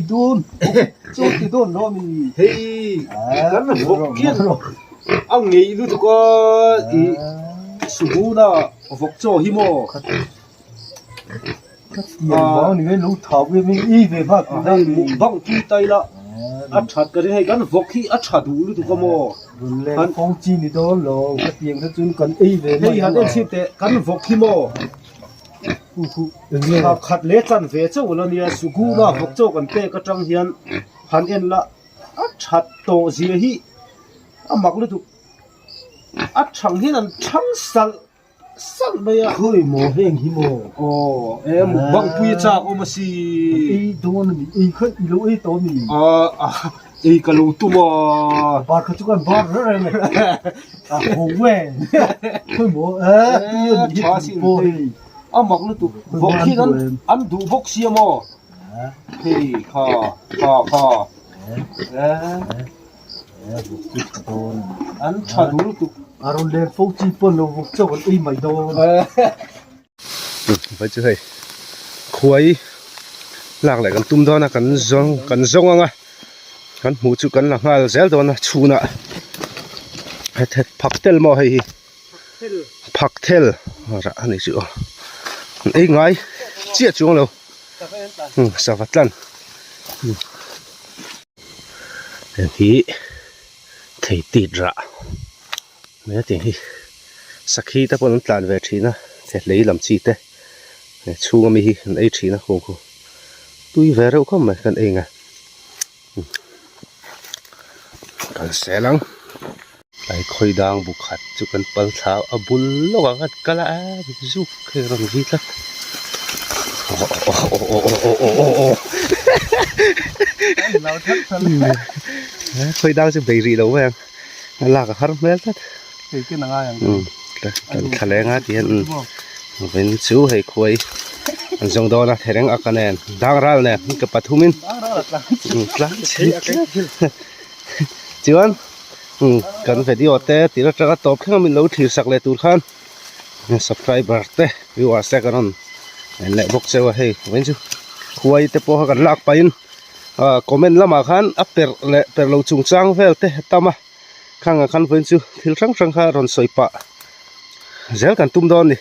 dawn chaw ti dawn lo ami hei kan vawk hian a ngeih lutuk a ih suhuna vawk chaw hi maw hei mukbang pui ta ila a that ka ring hei kan vawk hi a tha duh lutuk a maw hei han en chhin teh kan vawk hi maw khat leh tlan ve chauh la nia suhuna vawk chaw kan pek atang hian han en la a that tawh zia hi a mak lutuk a thang hian an thang salh salh mai a. Khawi maw heng hi maw? Aw e mukbang pui a chak awm a si. Ei dawn a ni ei kha i lo ei tawh a mi? A ei ka lo tum a. Bar kha chu kan bar reng reng e. A ho e. Khawi maw e tui a ni hi tui pawh hei. A mak lutuk vawk hian an an duh bawk sia maw? Hei kha kha kha e. An tha duh lutuk. A rawn len fo chi pawn lo vawk chauh an ei mai dawn. Vai chu hei khuai lak leh kan tum dawn a kan zawng kan zawng ang a kan hmuh chu kan la nghal zel dawn a chhunah het het phak tel maw hei hi phak tel rah a ni chu aw an ei ngai chiah chuang lo sava tlan. Heng hi thei tit rah mai a tiang hi sakhi te pawh an tlan ve thin a thehlei lam chi te he chhung ami hi an ei thin a kung khu tui ve reuh khawp mai kan ei nge kan sel ang tlai khawi dang bu khat chu kan pal thla a bul lawk ah khan kal a zuk hei a rawn vi tlat aw aw aw aw aw aw aw aw khawi dang chu bei rih lo mai ang a lak a har hmel tlat kan thla leng a ti hian vawin chu hei khuai an zawng dawn a thereng a ka nen dang ral nen ka pathumin tlang chhin tlat chuan kan video te tir atanga tawp thleng a min lo thlir sak leh tur khan subscriber te viewers te kan rawn en leh bawk cheu a hei vawiin chu khuai te pawh kha kan lak pahin ah comment lamah khan a perh leh perh lo chungchang vel te a tam a khang ah khan vawiin chu thil hrang hrang kha rawn sawi pah zel kan tum dawn a ni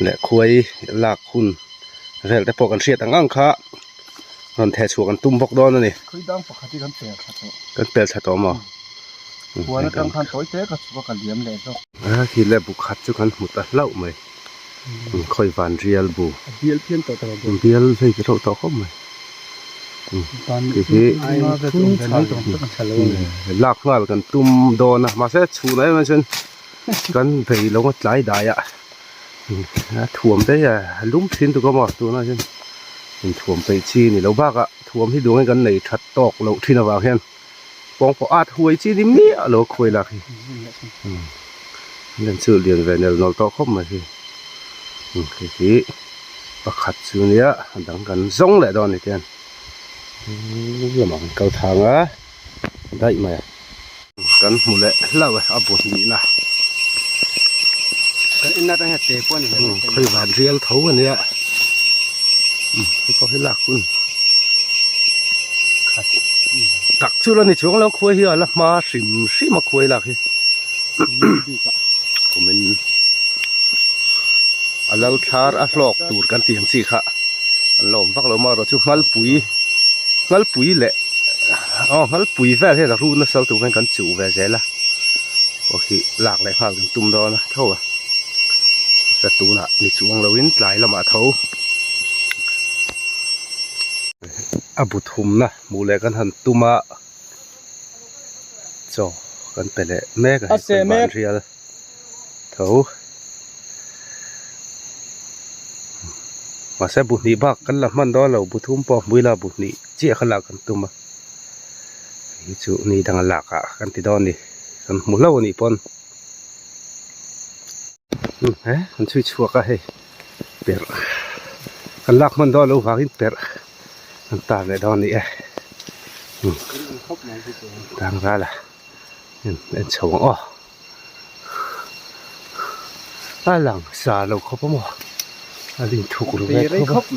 leh khuai lak hun vel te pawh kan hriat ang ang kha. Rawn theh chhuah kan tum bawk dawn a ni. Khawi dang pakhat hi kan pel thla tawh. Kan pel thla tawh maw? Huan atang khan tawi te ka chhuk a ka liam leh zawk. A khi le bu khat chu kan hmu ta hlauh mai. Khawi van rial bu. A bial phian tawh ta lo. Bial hei ti reuh tawh khawp mai. Khi hi lak nghal kan tum dawn a mahse chhunah em em chuan kan vei lo a tlai dai ah. A thuam te hi a lum thin tuk a maw tunah hian inthuam peih chi a ni lo bakah thuam hi duangin kan nei that tawk loh thin avang hian pawng pawh at huai chi ni miah lo a khuai lak hi an chu lian ve nel nawl tawh khawp mai hi hei hi pakhat chu nia a dang kan zawng leh dawn a ni tihian lamah kan kal thang a daih mai a. Kan hmu leh hlauh e a bu hnihna. Kan en atang hian te pawh a ni mai. Khawi van rial tho a nia. Hei pawh hi lak hun khat tak chu la ni chuang lo khuai hi a la hma hrim hrim a khuai lak hi. Kumin a lal thlar a hlawk tur kan tih ang chi kha an la awm vak lo marawh chu nghalpui nghalpui leh aw nghalpui vel hian a ru nasa lutuk hian kan chuh ve zel a aw khi lak leh nghal kan tum dawn a tho a hre tunah ni chuang loin tlai lamah tho a bu thumna hmuh leh kan han tum a chaw kan pe leh mek a hei van rial tho mahse bu hnih bak kan la hman dawn lo bu thum pawh hmui la bu hnih chiah kha lak kan tum a hei chu ni dang a lak ah kan ti dawn a ni kan hmu hlauh a nih pawn he kan chhui chhuak a hei perh kan lak hman dawn loh vangin perh kan tar leh dawn a ni e tang ral a en chho ang aw. A lang sa lo khawp a maw a rin thuk ru ve khawp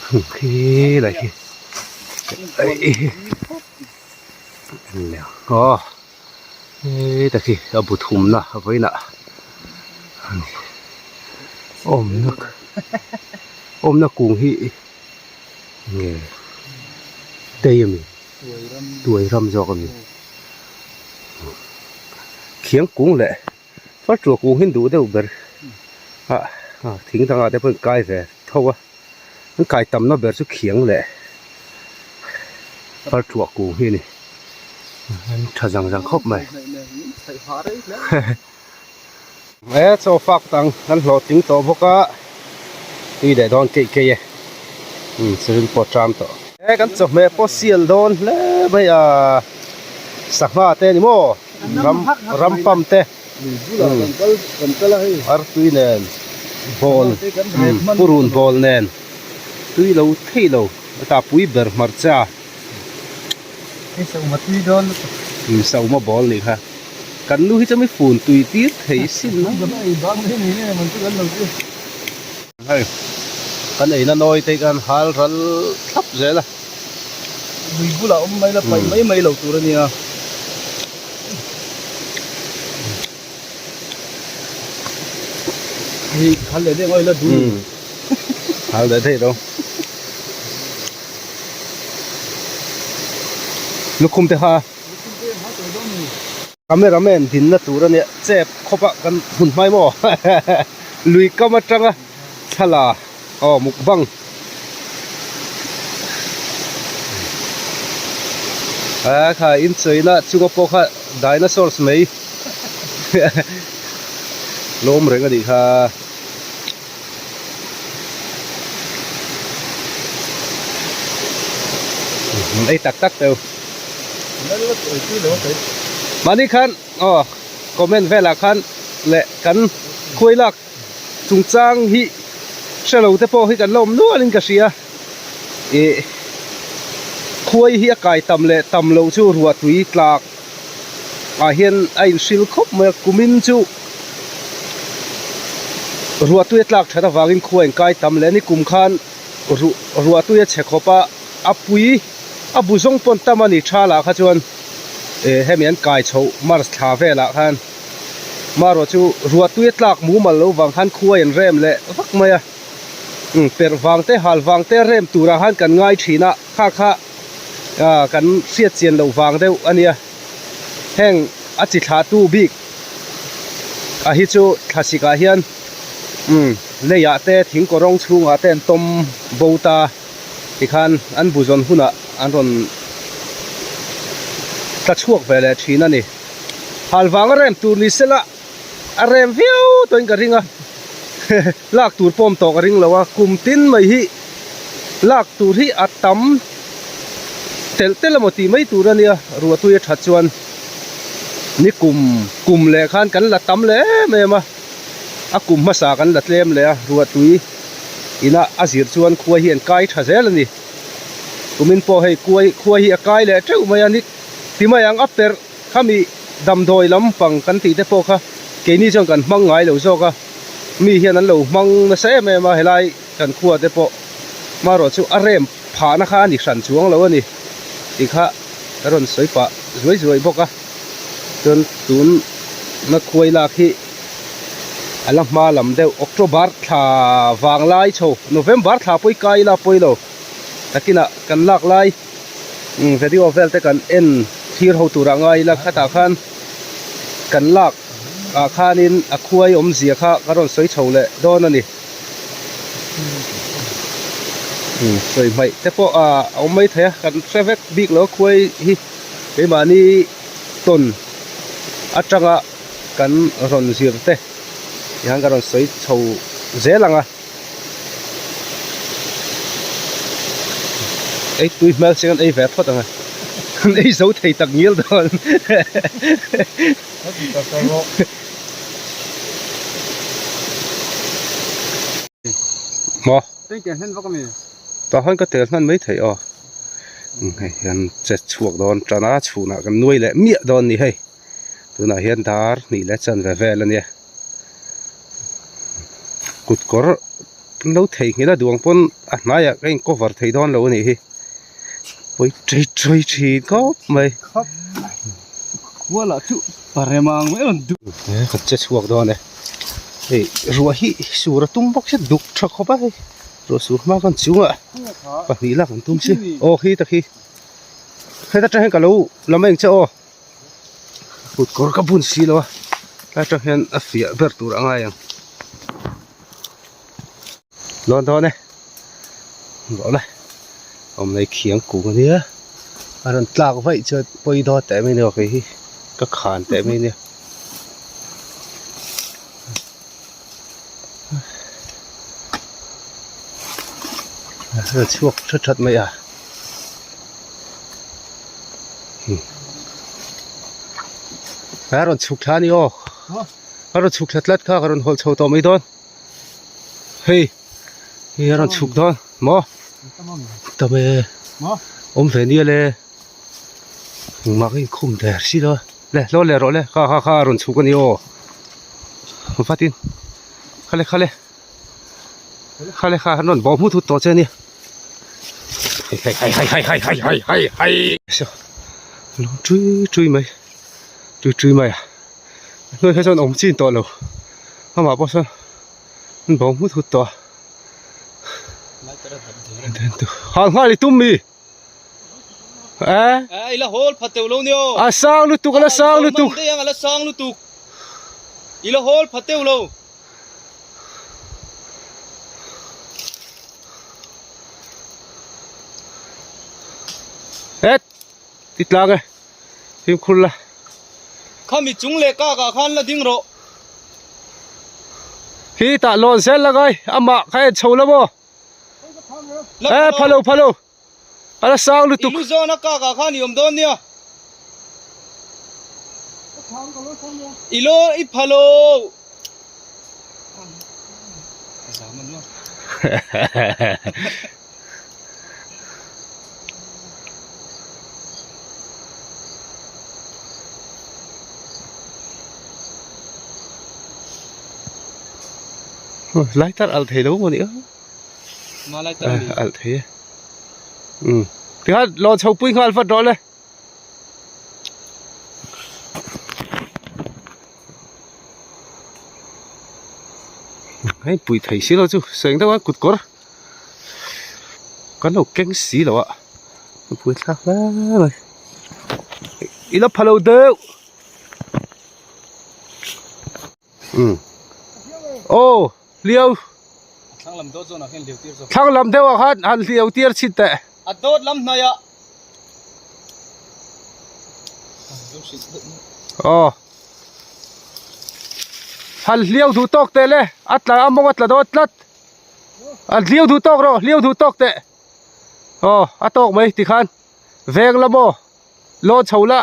a Khi lai khi aw heta khi a bu thumna a vawiinah awmna awmna kung hi nge tei a mi tuai ram zawk a mi khiang kung leh far ṭuah kung hi an duh deuh ber a thing dangah te pawh an kai ve tho a. An kai tamna ber chu khiang leh farṭuah kung hi a ni. An tha zang zang khawp mai. He chaw fak tang kan hlawhtling tawh bawk a, tui leh dawn keih keih e. Umm chiril pawh a ṭam tawh. He kan chawhmeh pawh sial dawn hle mai a, sangha te a ni maw? Ram ram pam te. Artui nen bawl purun bawl nen tui lo thei lo a pui ber hmarcha sauma bawl nih kha kan nu hi chu mi fun tui tir thei sin a hei kan eina nawi te khan hal ral thlap zel a lui bulah awm mai la paih mai mai lo tur a nia. Hei hal leh deuh ngawi la dul. Hal leh thei lo. Lukhum te kha. Cameraman dinna tur a nia chep khawp a kan hun hmai maw lui kam atanga thla aw mukbang. A kha in chawina chunga pawh kha dinosaurs mai lawm reng a nih kha. Ei tak tak teu. Mahni khan aw comment velah khan leh kan khuai lak. Chungchang hi hre lo te pawh hi kan la awm nualin ka hria. Ih khuai hi a kai tam leh tam loh chu ruah tui tlak ah hian a inhril khawp mai a, kumin chu ruah tui a tlak that avangin khuai an kai tam leh a ni. Kum khan ruah tui a chhe khawp a, a pui a bu zawng pawn tam a ni tha lah kha chuan ih hemi an kai chhoh March thla velah khan. Marawh chu ruahtui a tlak mumal lo vang khan khuai an rem leh vak mai a, umm perh vang te hal vang te rem turah khan kan ngai thin a, kha kha ah kan hriat chian loh vang deuh a nia. Heng a chi thlah tu bik a hi chu thlasik ah hian umm leiah te thing kawrawng chhungah te an tawm bo ta tikhan an bu zawn hunah an rawn tla chhuak ve leh thin a ni. Hal vang a rem tur ni sela a rem viau tawhin ka ring a, lak tur pawm tawh ka ring lo a, kum tin mai hi lak tur hi a tam telh telh emaw tih mai tur a nia, ruahtui a that chuan ni kum kum leh khan kan la tam leh em em a, a kum hmasa kan la tlem leh a, ruahtui ina a zir chuan khuai hi an kai tha zel a ni, kumin pawh hei kuai khuai hi a kai leh teuh mai a ni. Ti mai ang a perh khami damdawi lampang kan tih te pawh kha keini chuan kan hmang ngai lo zawk a, mi hian an lo hmang nasa em em a helai kan khua te pawh marawh chu a rem phahna kha a ni hran chuang lo a ni tih kha ka rawn sawi pah zuai zuai bawk a, chuan tun na khuai lak hi a la hma lam deuh October thla vang lai chho November thla pawh i kai ila pawi lo takinah kan lak lai. Video vel te kan en thlir ho turah ngai ila khatah khan kan lak ah khanin a khuai awmzia kha ka rawn sawi chho leh dawn a ni. Sawi hmaih te pawh a awm mai thei a kan hre vek bik lo a khuai hi keimahni tawn atanga kan rawn zir te tihian ka rawn sawi chho zel ang a. Ei tui hmel chiang an ei ve phawt ang a an ei zo thei tak ngial dawn maw tah khan ka tel hman mai thei aw hei hian che chhuak dawn tan a chhunah kan nuai leh miah dawn a ni hei tunah hian dar hnih leh chanve vel a nia. Kut kawr Kan lo theihnghilh a duang pawn a hnaiah ka in cover thei dawn lo a nih hi pawi chei chei thin khawp mai. Khualah chu parem ang mai rawn duh. He kan che chhuak dawn e hei ruah hi sur a tum bawk sia duk tha khawp a hei ruah sur hma khan chungah pahnih lak an tum si aw khi tak hi heta tang hian ka lo lam eng che aw. Kut kawr ka bun si lo a tlai atang hian a fiah ber tur a ngai ang lawn dawn e rawh le awm nei khiang kung ania a rawn tlak vaih chuan pawi dawn teh mai nia kei hi ka khan teh mai nia. A rawn chhuak that that mai a. A rawn chhuk thla a ni aw a rawn chhuk thla tlat kha ka rawn hawl chho tawh mai dawn hei hei a rawn chhuk dawn maw tam e awm ve nia le engmah ka inkhum der si lo a le hlawl leh rawh le kha kha kha a rawn chhuk a ni aw vatin khale khale khale kha an rawn bawh hmut hut tawh che a nia. Hei hei hei hei hei hei hei hei hei saw lawm tui tui mai tui tui mai a hnuai kha chuan awm chin tawh lo amah pawh sawn an bo hmut hut tawh a hal nghal i tum mi eh i la hawl pha teuh lo nia a sang lutuk a la sang lutuk a la sang lutuk i la hawl pha teuh lo. Het ti tlang e fimkhur la khami chung leh kak ah khan la ding rawh khi tah lawn zel la ngai amah kha en chho la maw e phalo phalo A la sang lutuk. I lu zawn a kak ah khan i awm dawn nia. I lo i pha lo. Lai tar al thei lo maw ni a. Alh thei e umm tikhan lawn chho pui nghal vat rawh le. Hei pui thei si lo chu seng deuh a kut kawr kan lo keng si lo a a pui thlak hle mai i la pha lo deuh. Umm aw hliau thlang lam dawt zawnah khan hliau tir zawk thlang lam deuhah khan han hliau tir chhin teh a dawt lam hnaiah aw han hliau duh tawk teh le a tla a mawng a tla dawt tlat a hliau duh tawk rawh hliau duh tawk teh aw a tawk mai tikhan veng la maw. Law chho la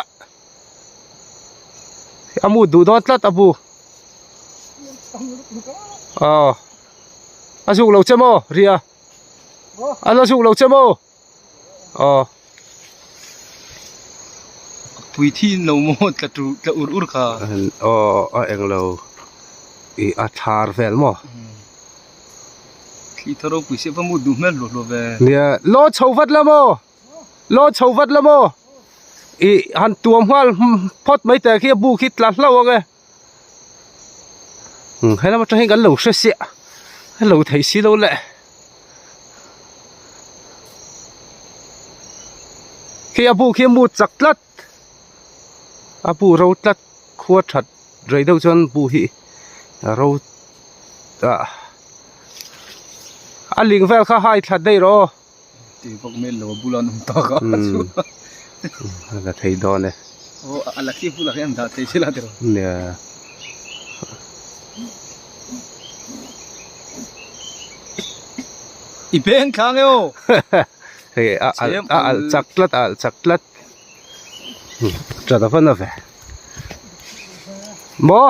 a mut duh dawn tlat a bu aw a zuk lo che maw ria a la zuk lo che maw aw pui thin lo maw tla tu tla ur ur kha aw a eng lo i a thar vel maw thli thar ropui se va mut duh hmel hluah hluah ve nia law chho vat la maw. Law chho vat la maw? Ih han tuam nghal phawt mai teh khi a bu khi tla hlauh ang e. Umm helam atang hian kan lo hre siah a lo theih si lo le. Khi a bu khi a mut chak tlat a bu ro tlat khua that rei deuh chuan bu hi a ro ah a ling vel kha hai thla daih rawh aw. Ti vak mel lo a bula an awm tak a chu. A la thei dawn e. Aw a la khi bulah hian an dah thei sela tiraw. Nia. I beng thlang e aw. Hei a alh a alh chak tlat a alh chak tlat. Tlat a va na ve. Maw.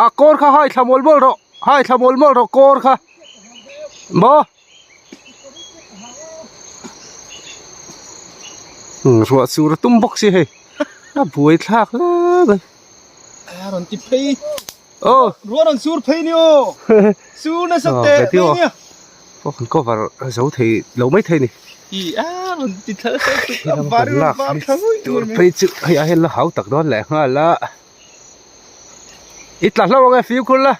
A kawr kha hai thla mawl mawl rawh hai thla mawl mawl rawh kawr kha maw ruah sur a tum bawk si hei a buai thlak hle mai a rawn ti phei. Aw. Ruah rawn sur phei ni aw. Sur nasa teh mai nia. Aw kan cover zo thei lo mai thei ni. I a rawn ti thla nasa tuk a var in rawn var thla ngawih ngawih mai. Tur phei chu hei ah hian la hau tak dawn leh nghal a. I tla hlauh ang e fimkhur la.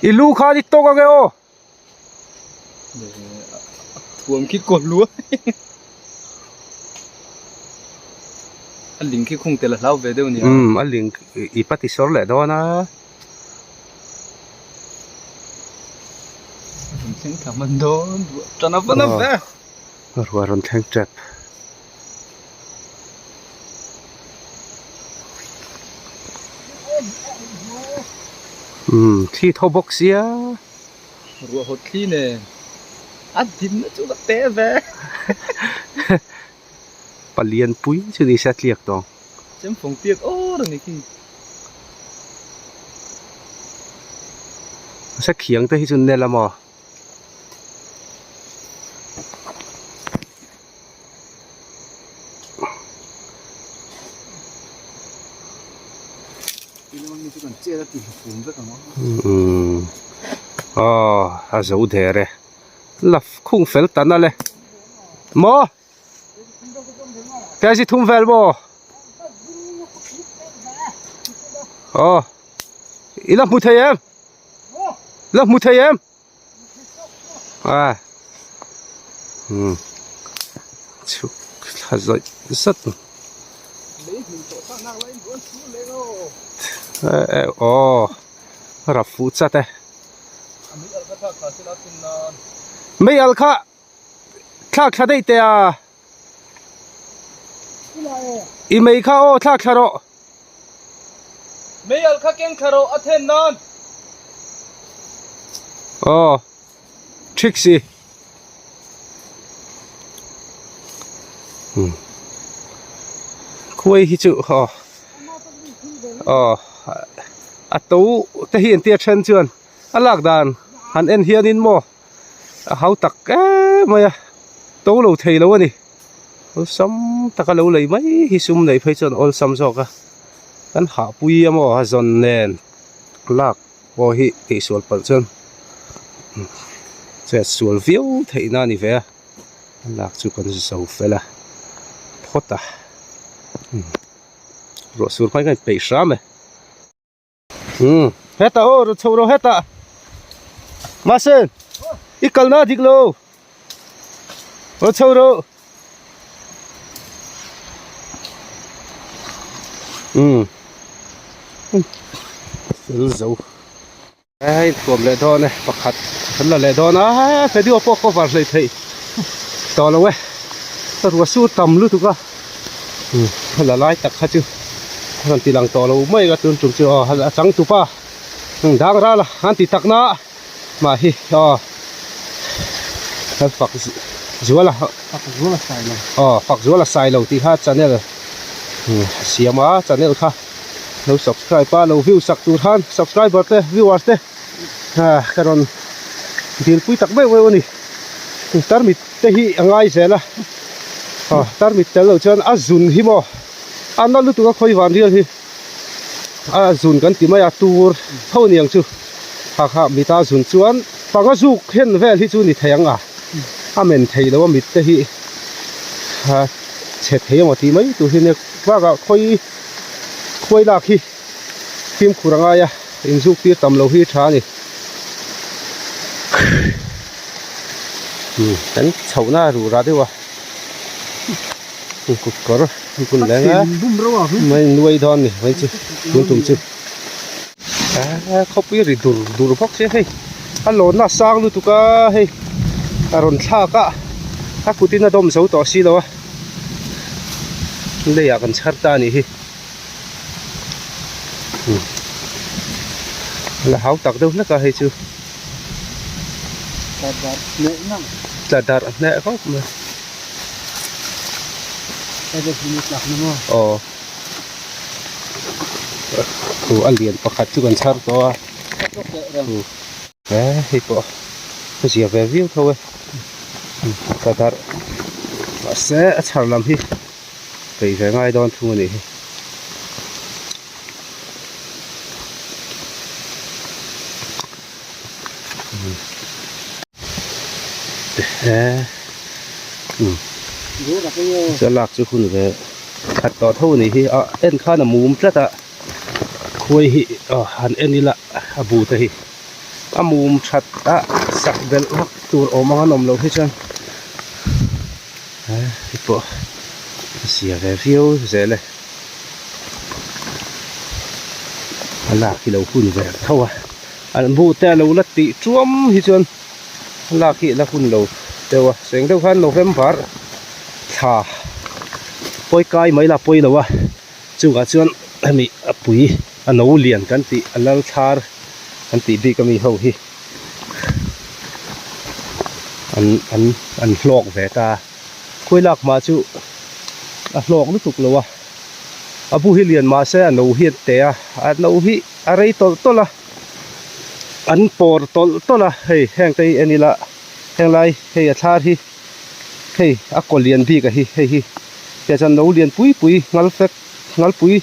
I lu khan i tawk ang e aw. Thuam khi kaw lua. A ling khi khung tel a hlau ve deuh nia. Um a ling i pati sawr leh dawn a. Rawn thleng thla hman dawn ruah tan a van a ve. Ruah rawn thleng tep. Umm thli tho bawk sia. Ruah hawt thli nen a dinna chu ka te ve. Palian pui chu ni se a tliak tawng. Chemfawng piak awr a ni khi. Mahse khiang te hi chu nel a maw. Aw a zo der e la khung fel ta nal e maw kg thum vel maw aw i la hmu thei em la hmu thei em. A umm chhuk thla zawih zat eh aw rap fuh chat e mei al kha thlak thla daih teh a i mei kha aw thlak thla rawh. Mei al kha keng thla rawh a then nan. Aw thik si. Hmm. Khuai hi chu aw aw a to te hi entir then chuan a lak dan han en hianin maw a hau tak em mai a to lo thei lo a ni awlsam taka lo lei mai hi sum nei phei chuan awlsam zawk a kan hahpui a maw a zawn nen lak pawh hi tihsual palh chuan chet sual viau theih na a ni ve a a lak chu kan zo fel a phawt a ruah sur hmai khan peih hram e. Umm hetah aw rawn chho rawh hetah mahse i kalna a dik lo rawn chho rawh umm fel zo hei thuam leh dawn e pakhat kan la leh dawn a video pawh cover hlei theih tawh lo e ruah sur tam lutuk a. La lai tak kha chu a rawn ti lang tawh lo mai a tun tum chu aw a chang tupa dang ral a an ti tak na mah hi aw fak zual a fak zual a sai lo aw fak zual a sai lo tih kha channel siam a channel kha lo subscribe a lo view sak tur khan subscriber te viewers te ka rawn dilpui tak meuh meuh a ni tarmit te hi a ngai zel a aw tarmit tel loh chuan a zun hi maw a na lutuk a khawi van rial hi a zun kan ti mai a tur tho niang chu kha kha mita zun chuan panga zuk hen vel hi chu ni thei ang a a men thei lo a mit te hi a chhe thei emaw tih mai tur hi nia bakah khawi khawi lak hi fimkhur a ngai a inzuk tir tam lo hi tha a ni. Kan chhohna a ruh rah deuh a kut kawr an bun leng a mai nuai dawn ni mai chu tun tum chu eee khawpui ri dur dur bawk sia hei a lawnna a sang lutuk a hei a rawn thlak a a kutin a dawm zo tawh si lo a leiah kan chhar ta a nih hi. La hau tak deuh hlek a hei chu tla darh hneh nang tla darh hneh khawp mai aw thu a lian pakhat chu kan chhar tawh a he hei pawh a zia ve viau tho e tla darh. Mahse a chhar lam hi peih ve ngai dawn thung a nih hi. Chu lak chu hun ve khat tawh tho a nih hi a en khan a mum tlat a khuai hi han en ila a bu te hi a mum that a sak belh vak tur awm ang an awm loh hi chuan hei pawh a zia ve viau zel e. A lak hi lo hun ve tho a an bu te a lo la tih tuam hi chuan a lak hi a la hun lo deuh a seng deuh khan November thla pawi kai mai la pawi lo a chungah chuan hemi a pui a no lian kan tih a lal thlar kan tih bik ami ho hi an an an hlawk ve ta. Khawi lak hma chu a hlawk lutuk lo a, a bu hi lian mah se a no hi a te a, a no hi a rei tawlh tawlh a, an pawr tawlh tawlh a, hei heng te hi en ila henglai hei a thlar hi hei a kaw lian bik a hi hei hi tiah chuan no lian pui pui ngal fek ngal pui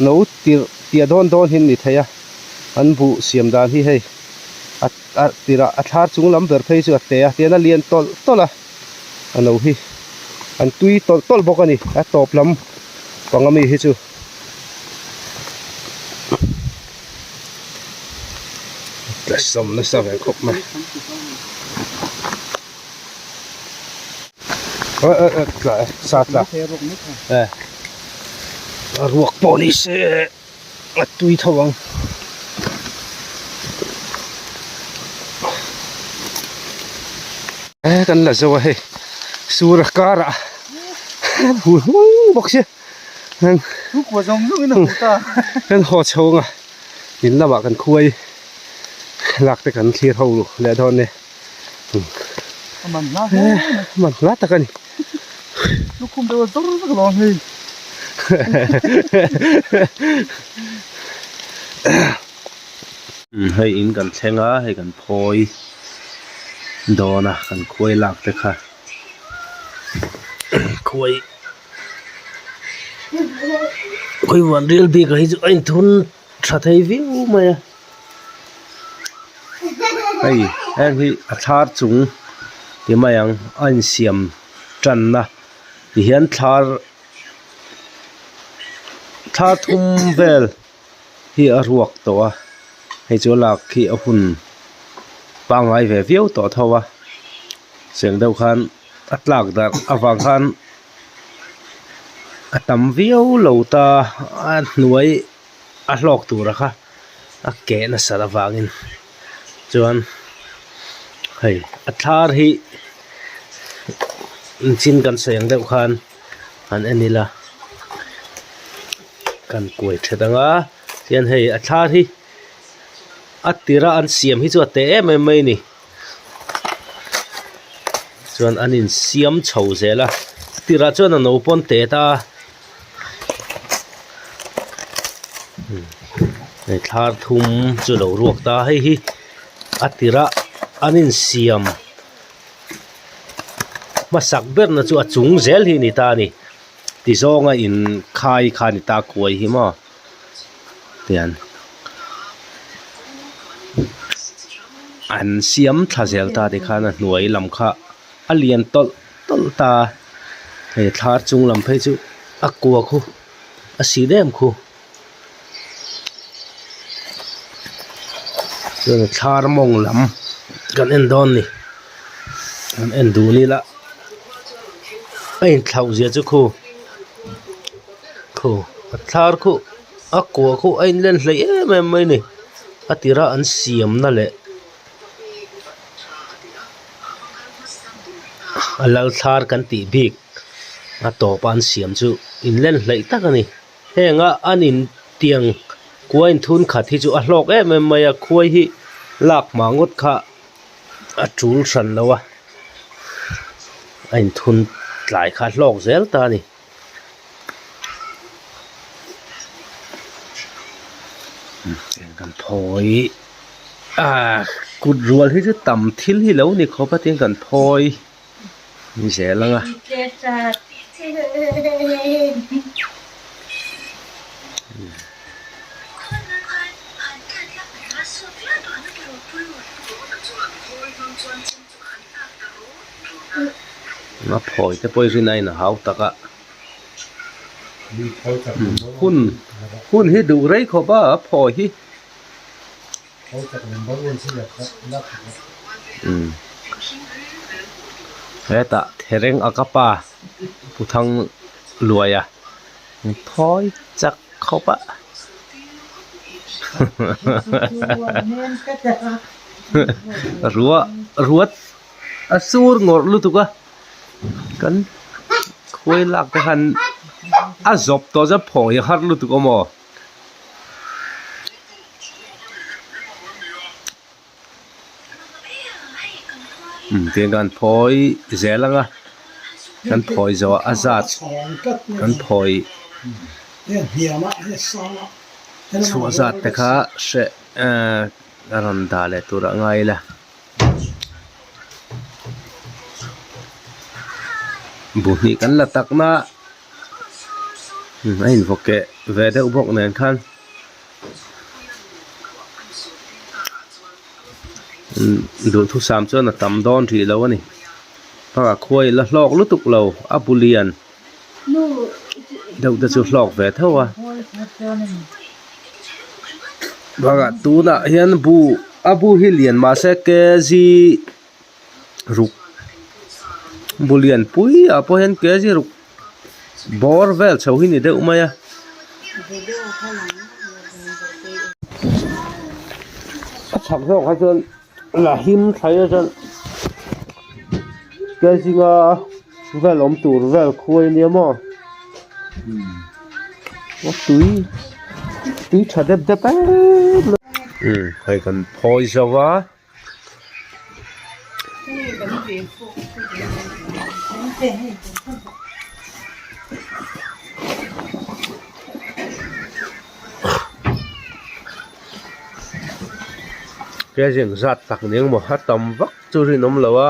no tirh tiah dawn dawn hi an ni thei a, an buh siam dan hi hei a a tirah a thlar chung lam ber phei chu a te a tian a lian tawlh tawlh a. a lo hi an tui tawlh tawlh bawk a ni a tawp lam pang ami hi chu tla sawm nasa ve khawp mai eh eh eh tla e sa tla eh a ruak pawh ni se a tui tho ang. Eh kan la zo a hei sur a karah hu hnung bawk sia kan haw chho ang a in lamah kan khuai lak te kan thlir ho leh dawn nia man hla tak a ni. Lukhum deuh a zawr vek alawm hei. Hei in kan thleng a hei kan phawi dawn a kan khuai lak te kha khuai khuai van rial bik ah hi chu a inthun tha thei viau mai a hei heng hi a thlar chung ti mai ang a insiam tanna ti hian thlar thlar thum vel hi a ruak tawh a hei chu a lak khi a hun pangngai ve viau tawh tho a cheng deuh khan a tlak darh avang khan a tam viau lo ta a hnuai. a hlawk tura kha a keh nasat avangin chuan hei a thlar hi chin kan sawi ang deuh khan han en ila kan kuai that anga chuan hei a thlar hi a tira an siam hi chu a te em em mai a ni chuan an insiam chho zel a tirah chuan a no pawn te ta a. Hei thlar thum chu lo ruak ta hei hi a tirah an insiam hmasak berna chu a chung zel hi a ni ta a ni tizawnga inkhai kha a ni ta kuai hi maw tian an siam thla zel ta tikhan a hnuai lam kha a lian tawlh tawlh ta hei thlar chung lam phei chu a kua khu a si em khu chuan thlar mawng lam kan en dawn ni kan en dun ila a inthlauh zia chu khu khu a thlar khu a kua khu a inlen hleih em em mai a ni a tira an siamna leh. A lal thlar kan tih bik a tawp a an siam chu inlen hleih tak a ni heng a an in tiang kua inthun khat hi chu a hlawk em em mai a khuai hi lak hma ngawt kha a tul hran lo a a inthun tlai kha a hlawk zel ta a ni. Kan phawi ah kut rual hi chu tam thil hi lo ni khawp a tin kan phawi. Zel anga. A phawi te pawh hi rin aiin a hau tak a. Hun hun hi duh rei khawp a a phawi hi. Hetah thereng a ka pa Pu Thang Luaia thawi chak khawp a ruah ruat a sur ngawrh lutuk a kan khuai lak te khan a zawp tawh chuan phawi a har lutuk a maw. Tiang kan phawi zel ang a kan phawi zawh a zat kan phawi chhuah zat te kha hreh ehh a rawn dah leh tur a ngai ila. Bu hnih kan la tak na a invaw keh ve deuh bawk nen khan duhthusam chuan a tam dawn rih lo a ni bakah khuai la hlawk lutuk lo a bu lian deuh te chu hlawk ve tho a bakah tunah hian bu a bu hi lian mahse kg ruk bu lian pui ah pawh hian kg ruk bawr vel chho hi ni deuh mai a. A chhak zawk ah chuan la him thlai a chuan kg nga vel awm tur vel khuai ania maw a tui tui tha dep dep em em hei kan phawi zo va. Kezing zat tak ni engmaw a tam vak chu rinawm lo a.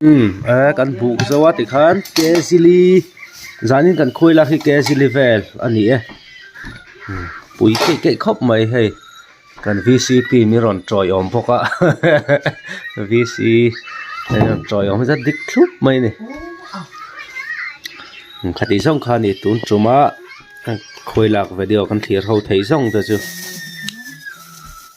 Umm eh kan buk zo a tikhan kg zanin kan khawi lak hi kg li vel a ni e pui keih keih khawp mai hei kan vcp min rawn tawiawm bawk a vc min rawn tawiawm zet dik thlup mai a ni khatih zawng kha a ni tun tuma. Khawi lak video kan thlir ho thei zawng te chu.